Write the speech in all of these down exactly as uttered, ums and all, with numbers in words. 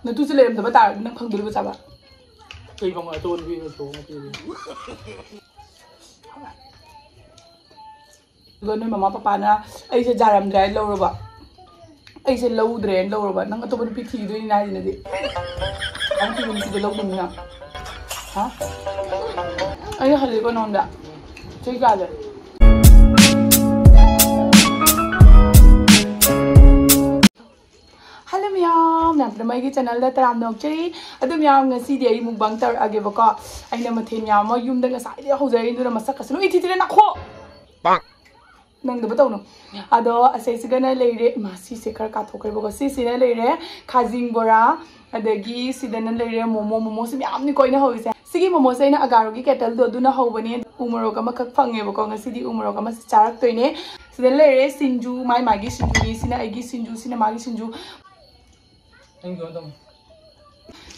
ꯅꯇꯨꯁꯨ ꯂꯩꯔꯝꯗꯕ ꯇꯥꯔꯗꯤ ꯅꯪ ꯐꯪꯗꯣꯔꯤꯕꯣ ꯆꯥꯕ? ꯀꯩ ꯐꯪꯉꯣꯏ? ꯑꯆꯧꯕ ꯅꯨꯄꯤ ꯑꯆꯧꯕ ꯅꯨꯄꯤ꯫ ꯑꯗꯨꯒ ꯅꯣꯏ ꯃꯃꯥ ꯄꯄꯥꯅ ꯑꯩꯁꯦ ꯖꯥꯔꯝꯗ꯭ꯔꯦ ꯍꯥꯏꯅ ꯂꯧꯔꯕ? ꯑꯩꯁꯦ ꯂꯧꯗ꯭ꯔꯦꯅ ꯂꯧꯔꯕ? ꯅꯪ ꯑꯇꯣꯞꯄ ꯅꯨꯄꯤ ꯊꯤꯈꯤꯗꯣꯏꯅꯤꯅ ꯍꯥꯏꯁꯤꯅꯗꯤ? ꯅꯪ ꯊꯤꯕ ꯅꯨꯄꯤꯗꯣ ꯂꯧꯗꯣꯏꯅꯤꯅ? ꯍꯥ? ꯑꯩꯅ ꯍꯜꯂꯤꯀꯣ ꯅꯉꯣꯟꯗ꯫ ꯆꯍꯤ ꯀꯌꯥꯁꯦ? ꯍꯜꯂꯣ ꯃꯌꯥꯝ, ꯃꯌꯥꯝ ꯄꯨꯝꯅꯃꯛ ꯑꯩꯒꯤ ꯆꯦꯅꯦꯜꯗ ꯇꯔꯥꯝꯅ ꯑꯣꯛꯆꯔꯤ꯫ ꯑꯗꯨ ꯃꯌꯥꯝ, ꯉꯁꯤꯗꯤ ꯑꯩ ꯃꯨꯛꯕꯥꯡ ꯇꯧꯔꯛꯑꯒꯦꯕꯀꯣ꯫ ꯑꯩꯅ ꯃꯊꯦꯜ ꯃꯌꯥꯝ ꯑꯃ ꯌꯨꯝꯗ ꯉꯁꯥꯏꯗꯒꯤ ꯍꯧꯖꯔꯛꯏ, ꯑꯗꯨꯅ ꯃꯁꯛꯀꯁꯨ ꯂꯣꯏ ꯊꯤꯊꯤꯔꯦ ꯅꯥꯈꯣ꯫ ꯅꯪꯗꯕ ꯇꯧꯅꯨ꯫ ꯑꯗꯣ ꯑꯁꯤꯁꯤꯒꯅ ꯂꯩꯔꯦ, ꯏꯃꯥ, ꯁꯤꯁꯦ ꯈꯔ ꯀꯥꯊꯣꯛꯈ꯭ꯔꯦꯕꯀꯣ꯫ ꯁꯤꯁꯤꯅ ꯂꯩꯔꯦ ꯈꯥꯖꯤꯡ ꯕꯣꯔꯥ, ꯑꯗꯒꯤ ꯁꯤꯗꯅ ꯂꯩꯔꯦ ꯃꯣꯃꯣ꯫ ꯃꯣꯃꯣꯁꯦ ꯃꯌꯥꯝꯅꯤꯀꯣ ꯑꯩꯅ ꯍꯧꯔꯤꯁꯦ꯫ ꯁꯤꯒꯤ ꯃꯣꯃꯣꯁꯦ ꯑꯩꯅ ꯑꯒꯥꯔꯣꯒꯤ ꯀꯦꯇꯜꯗꯣ ꯑꯗꯨꯅ ꯍꯧꯕꯅꯦ꯫ ꯎ ꯃꯣꯔꯣꯛ ꯑꯃꯈꯛ ꯐꯪꯉꯦꯕꯀꯣ꯫ ꯉꯁꯤꯗꯤ ꯎ ꯃꯣꯔꯣꯛ ꯑꯃ ꯆꯥꯔꯛꯇꯣꯏꯅꯦ꯫ ꯁꯤꯗ ꯂꯩꯔꯦ ꯁꯤꯡꯖꯨ, ꯃꯥꯏ ꯃꯥꯒꯤ ꯁꯤꯡꯖꯨꯅꯤ꯫ ꯁꯤꯅ ꯑꯩꯒꯤ ꯁꯤꯡꯖꯨ, ꯁꯤꯅ ꯃꯥꯒꯤ ꯁꯤꯡꯖꯨ꯫ ꯅꯪꯒꯤ ꯑꯣꯏꯅ ꯇꯧ꯫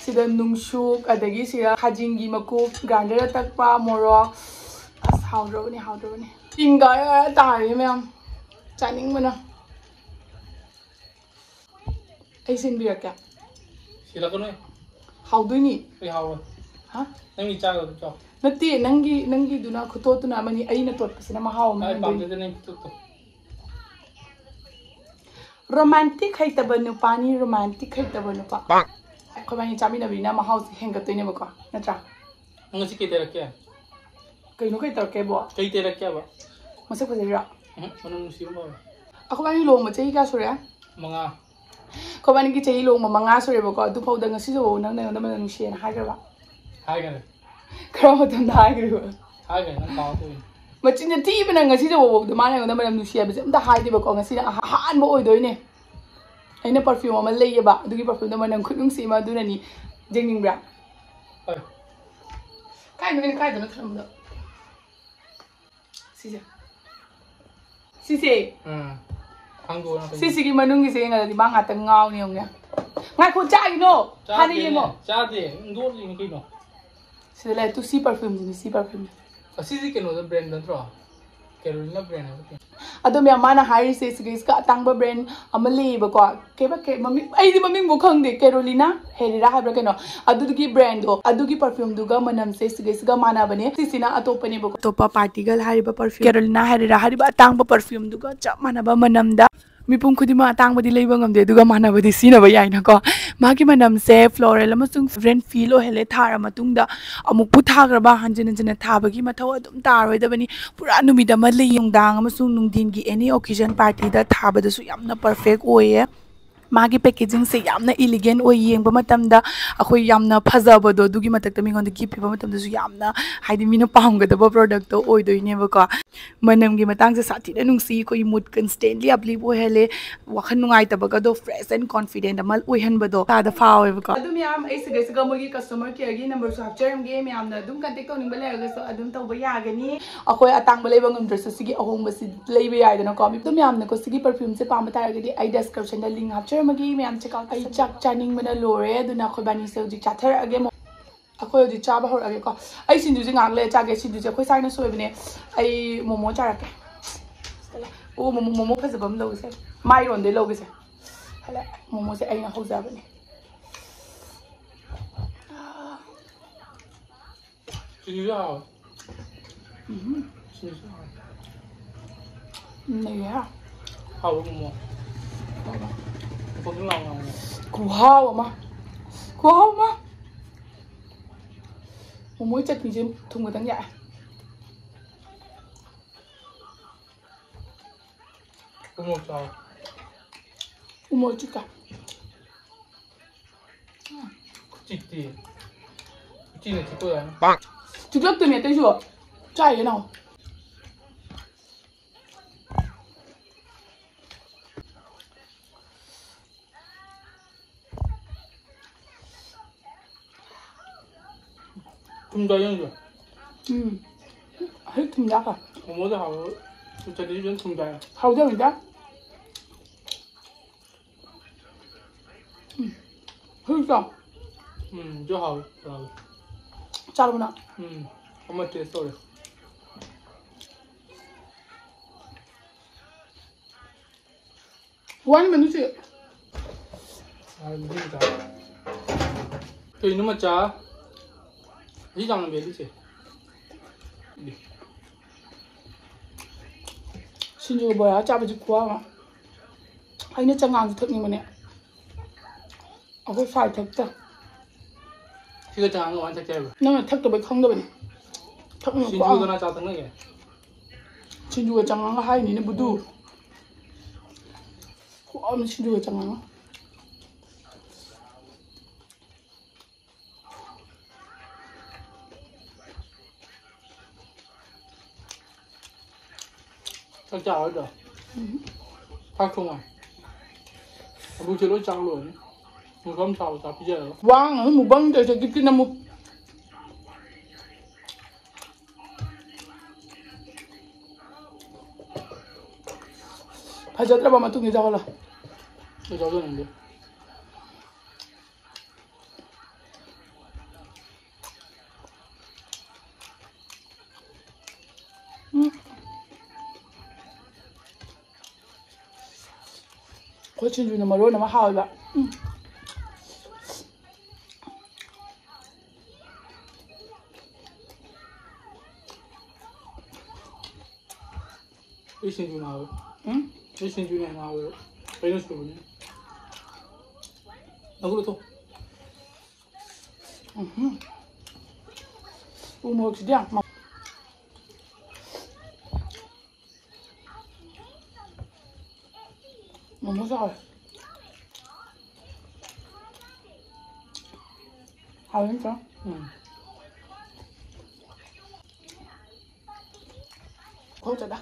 ꯁꯤꯗ ꯅꯨꯡꯁꯨꯛ, ꯑꯗꯒꯤ ꯁꯤꯗ ꯈꯥꯖꯤꯡꯒꯤ ꯃꯀꯨꯞ, ꯒ꯭ꯔꯥꯏꯟꯗꯔꯗ ꯇꯛꯄ ꯃꯣꯔꯣꯛ꯫ ꯑꯁ, ꯍꯥꯎꯗ꯭ꯔꯕꯅꯤ, ꯍꯥꯎꯗ꯭ꯔꯕꯅꯤ꯫ ꯇꯤꯟꯒ ꯇꯥꯔꯦ ꯃꯌꯥꯝ꯫ ꯆꯥꯅꯤꯡꯕꯅ꯫ ꯑꯩ ꯁꯤꯟꯕꯤꯔꯛꯀꯦ꯫ ꯁꯤꯜꯂꯛꯀꯅꯨ꯫ ꯍꯥꯎꯗꯣꯏꯅꯤ꯫ ꯑꯩ ꯍꯥꯎꯔꯣꯏ꯫ ꯍꯥ? ꯅꯪꯒꯤ ꯆꯥꯒꯗꯕ ꯆꯥꯎ꯫ ꯅꯠꯇꯦ, ꯅꯪꯒꯤ, ꯅꯪꯒꯤꯗꯨꯅ ꯈꯨꯇꯣꯠꯇꯨꯅ ꯑꯃꯅꯤ, ꯑꯩꯅ ꯇꯣꯠꯄꯁꯤꯅ ꯃꯍꯥꯎ ꯑꯃ ꯑꯩ ꯍꯦꯟꯗꯣꯏꯅꯤ꯫ ꯄꯥꯝꯖꯗꯦ ꯅꯪꯒꯤ ꯈꯨꯇꯣꯠꯇꯣ꯫ ꯔꯣꯃꯥꯟꯇꯤꯛ ꯍꯩꯇꯕ ꯅꯨꯄꯥꯅꯤ, ꯔꯣꯃꯥꯟꯇꯤꯛ ꯍꯩꯇꯕ ꯅꯨꯄꯥ꯫ ꯄꯥꯛ꯫ ꯑꯩꯈꯣꯏꯕꯥꯅꯤ ꯆꯥꯃꯤꯟꯅꯕꯅꯤꯅ ꯃꯍꯥꯎꯁꯦ ꯍꯦꯟꯒꯠꯇꯣꯏꯅꯦꯕꯀꯣ, ꯅꯠꯇ꯭ꯔꯥ? ꯅꯪ ꯉꯁꯤ ꯀꯩ ꯇꯩꯔꯛꯀꯦ? ꯀꯩꯅꯣ ꯀꯩ ꯇꯧꯔꯛꯀꯦꯕꯣ? ꯀꯩ ꯇꯩꯔꯛꯀꯦꯕ? ꯃꯁꯛ ꯐꯖꯩꯔꯣ? ꯎꯝ, ꯃꯅꯝ ꯅꯨꯡꯁꯤꯕ ꯃꯥꯜꯂꯦ꯫ ꯑꯩꯈꯣꯏꯕꯥꯅꯤ ꯂꯨꯍꯣꯡꯕ ꯆꯍꯤ ꯀꯌꯥ ꯁꯨꯔꯦ? ꯃꯉꯥ꯫ ꯑꯩꯈꯣꯏꯕꯥꯅꯤꯒꯤ ꯆꯍꯤ ꯂꯨꯍꯣꯡꯕ ꯃꯉꯥ ꯁꯨꯔꯦꯕꯀꯣ, ꯑꯗꯨꯐꯥꯎꯗ ꯉꯁꯤꯁꯨ ꯅꯪꯅ ꯑꯩꯉꯣꯟꯗ ꯃꯅꯝ ꯅꯨꯡꯁꯤꯌꯦꯅ ꯍꯥꯏꯈ꯭ꯔꯕ? ꯍꯥꯏꯈ꯭ꯔꯦ꯫ ꯀꯔꯝꯕ ꯃꯇꯝꯗ ꯍꯥꯏꯈ꯭ꯔꯤꯕ? ꯍꯥꯏꯈ꯭ꯔꯦ, ꯅꯪ ꯀꯥꯎ ꯇꯧꯔꯤꯅꯤ꯫ ꯃꯆꯤꯟꯁꯦ ꯊꯤꯕꯅ ꯉꯁꯤ ꯐꯥꯎꯕꯗ ꯃꯥꯅ ꯑꯩꯉꯣꯟꯗ ꯃꯅꯝ ꯅꯨꯡꯁꯤ ꯍꯥꯏꯕꯁꯦ ꯑꯝꯇ ꯍꯥꯏꯗꯦꯕꯀꯣ, ꯉꯁꯤꯅ ꯑꯍ-, ꯑꯍꯥꯟꯕ ꯑꯣꯏꯗꯣꯏꯅꯦ꯫ ꯑꯩꯅ ꯄꯔꯐ꯭ꯌꯨꯝ ꯑꯃ ꯂꯩꯌꯦꯕ, ꯑꯗꯨꯒꯤ ꯄꯔꯐ꯭ꯌꯨꯝꯗꯣ ꯃꯅꯝ ꯈꯨꯅꯨꯡꯁꯤ ꯑꯃ, ꯑꯗꯨꯅꯅꯤ꯫ ꯌꯦꯡꯅꯤꯡꯕ꯭ꯔꯥ? ꯍꯣꯏ꯫ ꯀꯥꯏꯗꯅꯣ, ꯑꯩꯅ ꯀꯥꯏꯗꯅꯣ ꯊꯝꯕꯗꯣ? ꯁꯤꯁꯦ꯫ ꯁꯤꯁꯦ꯫ ꯎꯝ꯫ ꯍꯥꯡꯗꯣꯛꯑꯣ ꯅꯪ ꯀꯩꯅꯣ꯫ ꯁꯤꯁꯤꯒꯤ ꯃꯅꯨꯡꯒꯤꯁꯦ ꯌꯦꯡꯉꯗꯤ ꯃꯥ ꯉꯥꯛꯇꯪ ꯉꯥꯎꯅꯤ ꯌꯦꯡꯉꯨꯅꯦ꯫ ꯉꯥꯏꯈꯣ, ꯆꯥꯒꯤꯅꯣ꯫ ꯍꯥꯟꯅ ꯆꯥꯗꯦꯅꯦ, ꯌꯦꯡꯉꯣ꯫ ꯆꯥꯗꯦ꯫ ꯂꯣꯠꯂꯤꯅꯤ ꯀꯩꯅꯣ꯫ ꯁꯤꯗ ꯂꯩ, ꯇꯨ ꯁꯤ ꯄꯔꯐ꯭ꯌꯨꯝꯁꯤꯅꯤ, ꯁꯤ ꯄꯔꯐ꯭ꯌꯨꯝꯁꯦ꯫ ꯑꯁꯤꯗꯤ ꯀꯩꯅꯣꯗ ꯕ꯭ꯔꯦꯟꯗ ꯅꯠꯇ꯭ꯔꯣ? Carolina brand ꯍꯥꯏꯕ ꯀꯩꯅꯣ? ꯑꯗꯣ ꯃꯌꯥꯝ, ꯃꯥꯅ ꯍꯥꯏꯔꯤꯁꯦ ꯁꯤꯒꯤꯁꯤꯒ ꯑꯇꯥꯡꯕ brand ꯑꯃ ꯂꯩꯌꯦꯕꯀꯣ꯫ ꯀꯩꯕ, ꯀꯩ ꯃꯃꯤꯡ, ꯑꯩꯗꯤ ꯃꯃꯤꯡꯕꯨ ꯈꯪꯗꯦ꯫ Carolina Herrera ꯍꯥꯏꯕ꯭ꯔꯥ ꯀꯩꯅꯣ, ꯑꯗꯨꯗꯨꯒꯤ brandꯗꯣ, ꯑꯗꯨꯒꯤ perfumeꯗꯨꯒ ꯃꯅꯝꯁꯦ ꯁꯤꯒꯤꯁꯤꯒ ꯃꯥꯟꯅꯕꯅꯦ꯫ ꯁꯤꯁꯤꯅ ꯑꯇꯣꯞꯄꯅꯦꯕꯀꯣ, ꯑꯇꯣꯞꯄ Party Girl ꯍꯥꯏꯔꯤꯕ perfume, Carolina Herrera ꯍꯥꯏꯔꯤꯕ ꯑꯇꯥꯡꯕ perfumeꯗꯨꯒ ꯆꯞ ꯃꯥꯟꯅꯕ ꯃꯅꯝꯗ꯫ ꯃꯤꯄꯨꯝ ꯈꯨꯗꯤꯡꯃꯛ ꯑꯇꯥꯡꯕꯗꯤ ꯂꯩꯕ ꯉꯝꯗꯦ, ꯑꯗꯨꯒ ꯃꯥꯟꯅꯕꯗꯤ ꯁꯤꯖꯤꯟꯅꯕ ꯌꯥꯏꯅꯀꯣ꯫ ꯃꯥꯒꯤ ꯃꯅꯝꯁꯦ floral ꯑꯃꯁꯨꯡ fragrant feel ꯑꯣꯏꯍꯜꯂꯦ꯫ ꯊꯥꯔ ꯃꯇꯨꯡꯗ ꯑꯃꯨꯛꯄꯨ ꯊꯥꯈ꯭ꯔꯕ, ꯍꯟꯖꯤꯟ ꯍꯟꯖꯤꯟꯅ ꯊꯥꯕꯒꯤ ꯃꯊꯧ ꯑꯗꯨꯝ ꯇꯥꯔꯣꯏꯗꯕꯅꯤ꯫ ꯄꯨꯔꯥ ꯅꯨꯃꯤꯠ ꯑꯃ ꯂꯩ, ꯅꯨꯡꯗꯥꯡ ꯑꯃꯁꯨꯡ ꯅꯨꯡꯊꯤꯟꯒꯤ any occasion, partyꯗ ꯊꯥꯕꯗꯁꯨ ꯌꯥꯝꯅ perfect ꯑꯣꯏꯌꯦ꯫ ꯃꯥꯒꯤ packagingꯁꯦ ꯌꯥꯝꯅ elegant ꯑꯣꯏ, ꯌꯦꯡꯕ ꯃꯇꯝꯗ ꯑꯩꯈꯣꯏ ꯌꯥꯝꯅ ꯐꯖꯕꯗꯣ, ꯑꯗꯨꯒꯤ ꯃꯊꯛꯇ ꯃꯤꯉꯣꯟꯗ gift ꯄꯤꯕ ꯃꯇꯝꯗꯁꯨ ꯌꯥꯝꯅ, ꯍꯥꯏꯗꯤ, ꯃꯤꯅ ꯄꯥꯝꯒꯗꯕ productꯇꯣ ꯑꯣꯏꯗꯣꯏꯅꯦꯕꯀꯣ꯫ ꯃꯅꯝꯒꯤ ꯃꯇꯥꯡꯁꯦ ꯁꯥꯊꯤꯅ ꯅꯨꯡꯁꯤ, ꯑꯩꯈꯣꯏꯒꯤ mood constantly uplift ꯑꯣꯏꯍꯜꯂꯦ, ꯋꯥꯈꯜ ꯅꯨꯡꯉꯥꯏꯇꯕꯒꯗꯣ fresh and confident ꯑꯃ ꯑꯣꯏꯍꯟꯕꯗꯣ ꯏꯁꯥꯗ ꯐꯥꯎꯋꯦꯕꯀꯣ꯫ ꯑꯗꯨ ꯃꯌꯥꯝ, ꯑꯩ ꯁꯤꯗꯩꯁꯤꯒ ꯃꯣꯏꯒꯤ customer careꯒꯤ numberꯁꯨ ꯍꯥꯞꯆꯔꯝꯒꯦ, ꯃꯌꯥꯝꯅ ꯑꯗꯨꯝ contact ꯇꯧꯅꯤꯡꯕ ꯂꯩꯔꯒꯁꯨ ꯑꯗꯨꯝ ꯇꯧꯕ ꯌꯥꯒꯅꯤ꯫ ꯑꯩꯈꯣꯏ ꯑꯇꯥꯡꯕ ꯂꯩꯕ ꯉꯝꯗ꯭ꯔꯁꯨ ꯁꯤꯒꯤ ꯑꯍꯣꯡꯕꯁꯤ ꯂꯩꯕ ꯌꯥꯏꯗꯅꯀꯣ꯫ ꯑꯗꯨ ꯃꯌꯥꯝꯅꯀꯣ ꯁꯤꯒꯤ perfumeꯁꯦ ꯄꯥꯝꯕ ꯇꯥꯔꯒꯗꯤ ꯑꯩ descriptionꯗ link ꯍꯥꯞꯆꯔꯝꯃꯒꯦ, ꯃꯌꯥꯝ check out꯫ ꯑꯩ ꯆꯥꯛ ꯆꯥꯅꯤꯡꯕꯅ ꯂꯣꯏꯔꯦ, ꯑꯗꯨꯅ ꯑꯩꯈꯣꯏ ꯕꯥꯅꯤꯁꯦ ꯍꯧꯖꯤꯛ ꯆꯥꯊꯔꯛꯑꯒꯦ꯫ ꯑꯩꯈꯣꯏ ꯍꯧꯖꯤꯛ ꯆꯥꯕ ꯍꯧꯔꯛꯑꯒꯦꯀꯣ꯫ ꯑꯩ ꯁꯤꯡꯖꯨꯁꯦ ꯉꯥꯏꯍꯥꯛ ꯂꯩꯔ ꯆꯥꯒꯦ꯫ ꯁꯤꯡꯖꯨꯁꯦ ꯑꯩꯈꯣꯏ ꯁꯥꯏꯅ ꯁꯣꯏꯕꯅꯦ꯫ ꯑꯩ ꯃꯣꯃꯣ ꯆꯥꯔꯛꯀꯦ꯫ ꯑꯣ, ꯃꯣꯃꯣ, ꯃꯣꯃꯣ ꯐꯖꯕ ꯑꯃ ꯂꯧꯒꯦꯁꯦ꯫ ꯃꯥꯏꯔꯣꯟꯗꯩ ꯂꯧꯒꯦꯁꯦ꯫ ꯍꯜꯂꯛꯑꯦ꯫ ꯃꯣꯃꯣꯁꯦ ꯑꯩꯅ ꯍꯧꯖꯕꯅꯦ꯫ ꯁꯤꯡꯖꯨꯁꯨ ꯍꯥꯎꯋꯦ꯫ ꯎꯝ꯫ ꯁꯤꯡꯖꯨꯁꯨ ꯍꯥꯎꯋꯦ꯫ ꯅꯩꯍꯦ꯫ ꯍꯥꯎꯕ꯭ꯔꯣ ꯃꯣꯃꯣ? ꯍꯥꯎꯕ꯫ ꯕꯛ ꯂꯥꯎꯅ ꯍꯥꯎꯕ꯭ꯔꯣ? ꯈꯨꯍꯥꯎ ꯑꯃ꯫ ꯈꯨꯍꯥꯎ ꯑꯃ꯫ ꯃꯣꯃꯣꯒꯤ ꯆꯠꯅꯤꯁꯦ ꯊꯨꯝ ꯈꯛꯇꯪ ꯌꯥꯛꯑꯦ꯫ ꯎꯃꯣꯔꯣꯛ ꯆꯥꯎ꯫ ꯎꯃꯣꯔꯣꯛ ꯆꯤꯛꯀ꯫ ꯆꯤꯛꯇꯤ꯫ ꯎꯆꯤꯅ ꯆꯤꯛꯄ ꯑꯣꯏꯔꯝꯅꯤ꯫ ꯆꯤꯛꯂꯛꯇꯣꯏꯅꯦ ꯑꯇꯩꯁꯨ꯫ ꯆꯥꯏꯌꯦ ꯅꯪ꯫ ꯊꯨꯝ ꯆꯥꯏ ꯅꯪꯁꯨ? ꯎꯝ꯫ ꯍꯧꯖꯤꯛ ꯊꯨꯝ ꯌꯥꯛꯈ꯭ꯔꯦ꯫ ꯃꯣꯃꯣꯗ ꯍꯥꯎꯕ ꯆꯠꯅꯤꯁꯨ ꯐꯖꯅ ꯊꯨꯝ ꯆꯥꯏ꯫ ꯍꯥꯎꯖꯕꯅꯤꯗ꯫ ꯎꯝ꯫ ꯍꯧꯖꯤꯛ ꯆꯥꯎ꯫ ꯎꯝ, ꯑꯗꯨ ꯍꯥꯎꯋꯤ꯫ ꯍꯥꯎꯋꯤ꯫ ꯆꯥꯔꯕꯣ ꯅꯪ? ꯎꯝ꯫ ꯑꯃ taste ꯇꯧꯔꯦ꯫ ꯋꯥꯟ ꯃꯅꯨꯡꯁꯦ꯫ ꯀꯩꯅꯣ ꯃꯆꯥ? ꯑꯁꯤ ꯆꯥꯡꯅ ꯕꯦꯂꯤꯁꯦ꯫ ꯁꯤꯡꯖꯨ ꯕꯣꯔꯥ ꯆꯥꯕꯁꯤ ꯈꯨꯍꯥꯎ ꯑꯃ꯫ ꯑꯩꯅ ꯆꯉꯥꯡꯁꯨ ꯊꯛꯅꯤꯡꯕꯅꯦ꯫ ꯑꯩꯈꯣꯏ ꯐꯥꯏ ꯊꯛꯇ꯫ ꯁꯤꯒ ꯆꯉꯥꯡꯒ ꯋꯥꯟ ꯊꯛꯀꯦ ꯍꯥꯏꯕ꯭ꯔꯣ? ꯅꯪꯅ ꯊꯛꯇꯕꯩ ꯈꯪꯗꯕꯅꯤ꯫ ꯊꯛꯅꯤꯡꯕ ꯁꯤꯡꯖꯨꯒ ꯈꯨꯍꯥꯎ꯫ ꯀꯅꯥ ꯆꯥ ꯊꯛꯅꯒꯦ? ꯁꯤꯡꯖꯨꯒ ꯆꯉꯥꯡꯒ ꯍꯥꯏꯅꯤꯅꯦ ꯕꯨꯗꯨ꯫ ꯈꯨꯍꯥꯎ ꯑꯃ ꯁꯤꯡꯖꯨꯒ ꯆꯉꯥꯡꯒ꯫ ꯆꯥꯛ ꯆꯥꯔꯣꯏꯗ꯭ꯔꯣ? ꯎꯝ꯫ ꯆꯥꯛ ꯊꯣꯡꯉꯣ꯫ ꯑꯂꯨꯁꯦ ꯂꯣꯏ ꯆꯥꯛ ꯂꯣꯏꯔꯅꯤ꯫ ꯃꯨꯛꯕꯥꯡ ꯆꯥꯕ ꯆꯥꯛ ꯄꯤꯖꯔꯒ꯫ ꯋꯥ ꯉꯥꯡꯉꯅꯨ, ꯃꯨꯛꯕꯥꯡ ꯇꯧꯔꯤꯁꯦ ꯒꯤꯠꯀꯤ ꯅꯝꯃꯨ꯫ ꯐꯖꯗ꯭ꯔꯕ ꯃꯇꯨꯡꯗ ꯆꯥꯎꯍꯜꯂꯣ꯫ ꯑꯩ ꯆꯥꯖꯅꯤꯡꯗꯦ꯫ ꯎꯝ꯫ ꯑꯩꯈꯣꯏ ꯁꯤꯡꯖꯨꯅ ꯃꯔꯣꯟ ꯑꯃ ꯍꯥꯎꯋꯦꯕ꯫ ꯎꯝ꯫ ꯑꯩ ꯁꯤꯡꯖꯨꯅ ꯍꯥꯎꯋꯦ꯫ ꯎꯝ? ꯑꯩ ꯁꯤꯡꯖꯨꯅ ꯍꯦꯟꯅ ꯍꯥꯎꯋꯦꯕ꯫ ꯀꯩꯅꯣ ꯁꯨꯕꯅꯤꯅ꯫ ꯂꯧꯊꯣꯛ, ꯂꯧꯊꯣꯛ꯫ ꯎꯝꯍꯨꯝ꯫ ꯎ ꯃꯣꯔꯣꯛꯁꯤꯗꯤ ꯌꯥꯝ ꯃ-, ꯃꯣꯃꯣ ꯆꯥꯎꯔꯦ꯫ ꯍꯥꯎꯋꯦ ꯅꯠꯇ꯭ꯔꯣ? ꯎꯝ꯫ ꯈꯣꯡ ꯆꯠꯂ꯫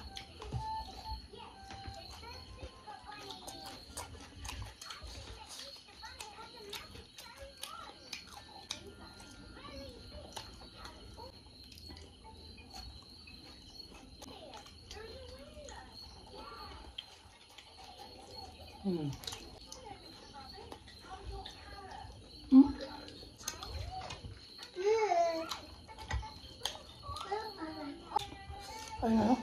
ꯎꯝ꯫ ꯎꯝ꯫ ꯑꯩꯅ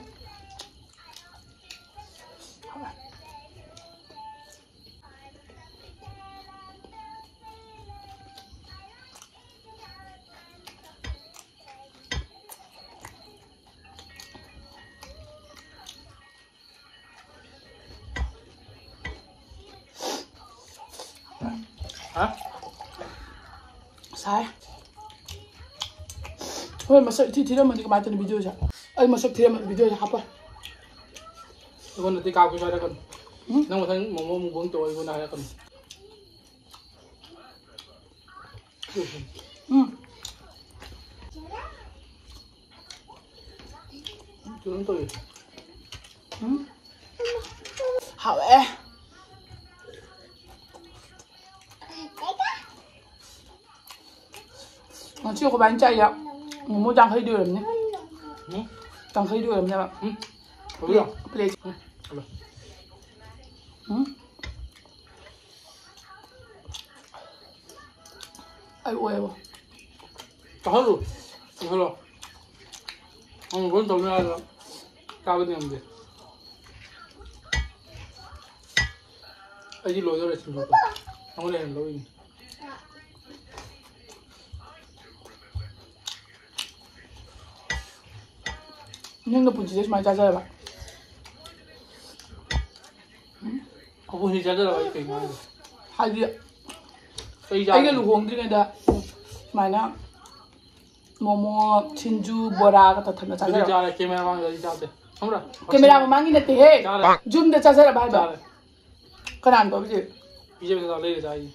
ꯁꯥꯏ꯫ ꯍꯣꯏ, ꯃꯁꯛ ꯏꯊꯤ ꯊꯤꯔꯝꯃꯗꯤ ꯀꯃꯥꯏꯅ ꯇꯧꯅꯤ ꯚꯤꯗꯤꯑꯣꯁꯦ? ꯑꯩ ꯃꯁꯛ ꯊꯤꯔꯝꯃꯗꯤ ꯚꯤꯗꯤꯑꯣꯁꯦ ꯍꯥꯞꯄꯣꯏ꯫ ꯑꯩꯉꯣꯟꯗꯗꯤ ꯀꯥꯞꯀꯦꯁꯨ ꯍꯥꯏꯔꯛꯀꯅꯨ꯫ ꯎꯝ? ꯅꯪ ꯃꯊꯪ ꯃꯣꯃꯣ ꯃꯨꯛꯕꯥꯡ ꯇꯧ ꯑꯩꯉꯣꯟꯗ ꯍꯥꯏꯔꯛꯀꯅꯨ꯫ ꯎꯝ꯫ ꯀꯩꯅꯣꯝ ꯇꯧꯋꯦ꯫ ꯎꯝ꯫ ꯍꯥꯎꯋꯦ꯫ ꯉꯁꯤ ꯑꯩꯈꯣꯏ ꯕꯥꯅ ꯆꯥꯏꯌꯦ꯫ ꯃꯣꯃꯣ ꯌꯥꯡꯈꯩꯗꯤ ꯑꯣꯏꯔꯝꯅꯤ꯫ ꯎꯝ꯫ ꯌꯥꯡꯈꯩꯗꯤ ꯑꯣꯏꯔꯝꯅꯦꯕ꯫ ꯎꯝ꯫ Plate, plate. ꯎꯝ꯫ ꯎꯝ꯫ ꯑꯩ ꯑꯣꯏꯌꯦꯕ꯫ ꯆꯥꯍꯜꯂꯨ꯫ ꯆꯥꯍꯜꯂꯣ꯫ ꯑꯃꯨꯛ ꯂꯣꯏ ꯇꯧꯅꯤ ꯍꯥꯏꯔꯒ ꯆꯥꯕꯗꯤ ꯉꯝꯗꯦ꯫ ꯑꯩꯗꯤ ꯂꯣꯏꯗꯧꯔꯦ ꯁꯤꯡꯖꯨꯗꯣ꯫ ꯅꯉꯣꯟꯗ ꯍꯦꯟꯅ ꯂꯧꯔꯤꯅꯤ꯫ ꯅꯪꯅ ꯄꯨꯟꯁꯤꯗ ꯁꯨꯃꯥꯏꯅ ꯆꯥꯖꯔꯕ? ꯎꯝ? ꯑꯩꯈꯣꯏꯅꯤ ꯆꯥꯖꯔꯕ ꯑꯩ ꯀꯩꯅꯣ ꯍꯥꯏꯁꯦ? ꯍꯥꯏꯗꯤ ꯆꯩ ꯆꯥꯔꯅꯤ꯫ ꯑꯩꯒ ꯂꯨꯍꯣꯡꯗ꯭ꯔꯤꯉꯩꯗ ꯁꯨꯃꯥꯏꯅ ꯃꯣꯃꯣ, ꯁꯤꯡꯖꯨ, ꯕꯣꯔꯥꯒ ꯇꯧꯊꯅ ꯑꯗꯨꯗꯤ ꯆꯥꯖꯔꯕ? ꯆꯥꯔꯦ, ꯀꯦꯃꯦꯔꯥ ꯃꯃꯥꯡꯗꯗꯤ ꯆꯥꯗꯦ꯫ ꯈꯪꯕ꯭ꯔꯥ? ꯀꯦꯃꯦꯔꯥ ꯃꯃꯥꯡꯒꯤ ꯅꯠꯇꯦꯍꯦ꯫ ꯆꯥꯔꯦ꯫ ꯌꯨꯝꯗ ꯆꯥꯖꯔꯕ ꯍꯥꯏꯕ? ꯆꯥꯔꯦ꯫ ꯀꯅꯥꯅ ꯇꯧꯕꯤꯁꯦ? ꯄꯤꯖꯕ ꯆꯥ ꯂꯩꯔꯦ ꯆꯥꯏꯁꯦ꯫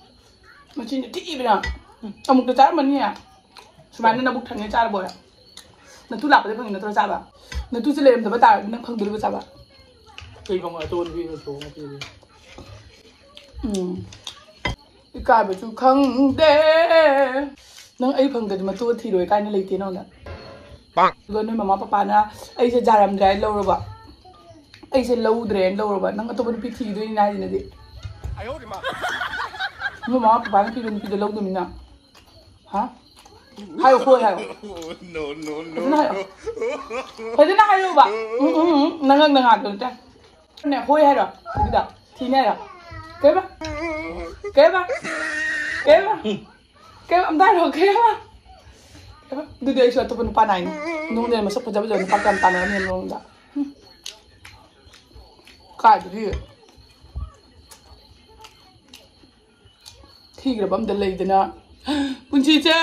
ꯃꯆꯤꯟꯗꯤ ꯊꯤꯕꯅ꯫ ꯎꯝ꯫ ꯑꯃꯨꯛꯇ ꯆꯥꯔꯝꯃꯅꯤ꯫ ꯁꯨꯃꯥꯏꯅ ꯅꯕꯨꯛ ꯊꯟꯅ ꯆꯥꯔꯕꯣ? ꯅꯇꯨ ꯂꯥꯛꯄꯗ ꯐꯪꯉꯤ ꯅꯠꯇ꯭ꯔꯣ ꯆꯥꯕ? ꯅꯇꯨꯁꯦ ꯂꯩꯔꯝꯗꯕ ꯇꯥꯔꯗꯤ ꯅꯪ ꯐꯪꯗꯣꯔꯤꯕ ꯆꯥꯕ? ꯀꯩ ꯐꯪꯉꯣꯏ? ꯑꯇꯣꯟꯕꯤꯅ ꯊꯣꯡꯉ ꯄꯤꯔꯦ꯫ ꯎꯝ꯫ ꯏꯀꯥꯏꯕꯁꯨ ꯈꯪꯗꯦ꯫ ꯅꯪ ꯑꯩ ꯐꯪꯗ꯭ꯔꯗꯤ ꯃꯇꯨ ꯊꯤꯔꯣꯏ ꯀꯥꯏꯅ ꯂꯩꯇꯦ ꯅꯉꯣꯟꯗ꯫ ꯑꯗꯨꯒ ꯅꯣꯏ ꯃꯃꯥ ꯄꯄꯥꯅ ꯑꯩꯁꯦ ꯖꯥꯔꯝꯗ꯭ꯔꯦ ꯍꯥꯏꯅ ꯂꯧꯔꯕ? ꯑꯩꯁꯦ ꯂꯧꯗ꯭ꯔꯦꯅ ꯂꯧꯔꯕ? ꯅꯪ ꯑꯇꯣꯞꯄ ꯅꯨꯄꯤ ꯊꯤꯗꯣꯏꯅꯤꯅ ꯍꯥꯏꯁꯤꯅꯗꯤ꯫ ꯅꯣꯏ ꯃꯃꯥ ꯄꯄꯥꯅ ꯄꯤꯕ ꯅꯨꯄꯤꯗꯣ ꯂꯧꯗꯣꯏꯅꯤꯅ꯫ ꯍꯥ? ꯍꯥꯏꯌꯣ, ꯍꯣꯏ ꯍꯥꯏꯌꯣ꯫ No, no, no, ꯐꯖꯅ ꯍꯥꯏꯌꯣ꯫ No. ꯐꯖꯅ ꯍꯥꯏꯌꯣꯕ꯫ ꯎꯝ, ꯎꯝ, ꯎꯝ꯫ ꯅꯉꯛ ꯅꯉꯥꯗꯣ ꯑꯝꯇ꯫ ꯅꯦ, ꯍꯣꯏ ꯍꯥꯏꯔꯣ꯫ ꯑꯗꯨꯗ ꯊꯤꯅꯦ ꯍꯥꯏꯔꯣ꯫ ꯀꯩꯕ? ꯀꯩꯕ? ꯀꯩꯕ? ꯀꯩꯕ? ꯑꯝꯇ ꯍꯥꯏꯔꯣ꯫ ꯀꯩꯕ? ꯀꯩꯕ? ꯑꯗꯨꯗꯤ ꯑꯩꯁꯨ ꯑꯇꯣꯞꯄ ꯅꯨꯄꯥ ꯅꯥꯏꯅꯤ꯫ ꯅꯉꯣꯟꯗ ꯃꯁꯛ ꯐꯖ ꯐꯖꯕ ꯅꯨꯄꯥ ꯀꯌꯥꯝ ꯇꯥꯟꯅꯔꯝꯃꯤ ꯃꯑꯣꯡꯗ꯫ ꯍꯨꯝ꯫ ꯀꯥꯏꯗꯒꯤ? ꯊꯤꯈ꯭ꯔꯕ ꯑꯝꯗ ꯂꯩꯗꯅ ꯄꯨꯟꯁꯤꯁꯦ꯫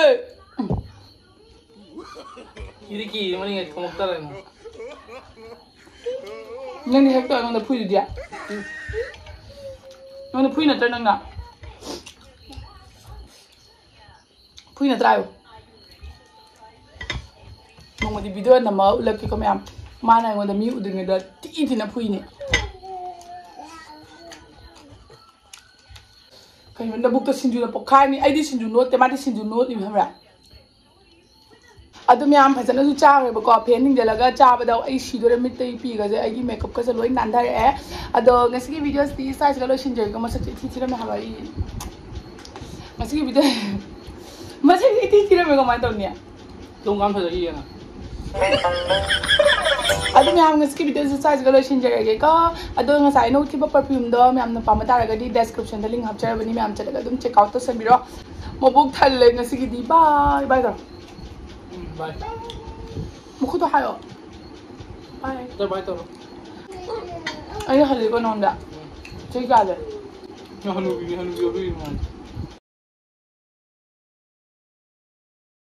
ꯏꯗꯤ ꯀꯤ ꯃꯅꯤꯡ ꯊꯣꯡꯉꯛꯇꯔꯦ꯫ ꯅꯪꯗꯤ ꯍꯦꯛꯇ ꯑꯩꯉꯣꯟꯗ ꯐꯨꯏꯗꯨꯗꯤ꯫ ꯅꯪꯅ ꯐꯨꯏ ꯅꯠꯇ꯭ꯔꯥ ꯅꯪꯅ? ꯐꯨꯏ ꯅꯠꯇ꯭ꯔꯥ ꯍꯥꯏꯌꯨ꯫ ꯅꯣꯡꯃꯗꯤ video ꯅꯝꯃꯒ ꯎꯠꯂꯛꯀꯦꯀꯣ ꯃꯌꯥꯝ꯫ ꯃꯥꯅ ꯑꯩꯉꯣꯟꯗ ꯃꯤ ꯎꯗ꯭ꯔꯤꯉꯩꯗ ꯊꯤ ꯊꯤꯅ ꯐꯨꯏꯅꯦ꯫ ꯀꯩꯅꯣ ꯅꯕꯨꯛꯇ ꯁꯤꯡꯖꯨꯅ ꯄꯣꯛꯈꯥꯏꯅꯤ꯫ ꯑꯩꯗꯤ ꯁꯤꯡꯖꯨ ꯅꯣꯠꯇꯦ, ꯃꯥꯗꯤ ꯁꯤꯡꯖꯨ ꯅꯣꯠꯂꯤꯕ ꯈꯪꯕ꯭ꯔꯥ? ꯑꯗꯨ ꯃꯌꯥꯝ ꯐꯖꯅꯁꯨ ꯆꯥꯈ꯭ꯔꯦꯕꯀꯣ꯫ Fan ꯊꯤꯡꯖꯤꯜꯂꯒ ꯆꯥꯕꯗ ꯑꯩ ꯁꯤꯗꯣꯔꯦ꯫ ꯃꯤꯠꯇꯒꯤ ꯄꯤꯒꯁꯦ, ꯑꯩꯒꯤ makeupꯀꯁꯦ ꯂꯣꯏ ꯅꯥꯟꯊꯔꯛꯑꯦ꯫ ꯑꯗꯣ ꯉꯁꯤꯒꯤ videoꯁꯤꯗꯤ ꯁ꯭ꯋꯥꯏꯁꯤꯒ ꯂꯣꯏꯁꯤꯟꯖꯔꯒꯦ꯫ ꯃꯁꯛꯁꯦ ꯏꯊꯤ ꯊꯤꯔꯝꯃꯦ ꯍꯥꯏꯕ ꯑꯩ꯫ ꯉꯁꯤꯒꯤ video ꯃꯁꯛꯁꯦ ꯏꯊꯤ ꯊꯤꯔꯝꯃꯦ, ꯀꯃꯥꯏꯅ ꯇꯧꯅꯤ? ꯇꯨꯡ ꯀꯥꯟ ꯐꯖ ꯌꯦꯡꯉ꯫ ꯑꯗꯨ ꯃꯌꯥꯝ ꯉꯁꯤꯒꯤ videoꯁꯦ ꯁ꯭ꯋꯥꯏꯁꯤꯒ ꯂꯣꯏꯁꯤꯟꯖꯔꯒꯦꯀꯣ꯫ ꯑꯗꯣ ꯉꯁꯥꯏ ꯑꯩꯅ ꯎꯠꯈꯤꯕ perfumeꯗꯣ ꯃꯌꯥꯝꯅ ꯄꯥꯝꯕ ꯇꯥꯔꯒꯗꯤ descriptionꯗ link ꯍꯥꯞꯆꯔꯕꯅꯤ, ꯃꯌꯥꯝ ꯆꯠꯂꯒ ꯑꯗꯨꯝ check out ꯇꯧꯁꯟꯕꯤꯔꯣ꯫ ꯃꯕꯨꯛ ꯊꯜꯂꯦ ꯉꯁꯤꯒꯤꯗꯤ꯫ Bye bye ꯇꯧꯔꯣ꯫ ꯎꯝ, bye꯫ ꯃꯈꯨꯠꯇꯣ ꯍꯥꯏꯌꯣ꯫ Bye꯫ ꯇꯧ, bye ꯇꯧꯔꯣ꯫ ꯑꯩ ꯍꯜꯂꯦꯀꯣ ꯅꯉꯣꯟꯗ꯫ ꯆꯍꯤ ꯀꯌꯥꯗ? ꯅꯪ ꯍꯅꯨꯕꯤꯅꯤ, ꯍꯅꯨꯕꯤ ꯑꯣꯏꯕꯒꯤ ꯅꯨꯡꯉꯥꯏꯇꯦ꯫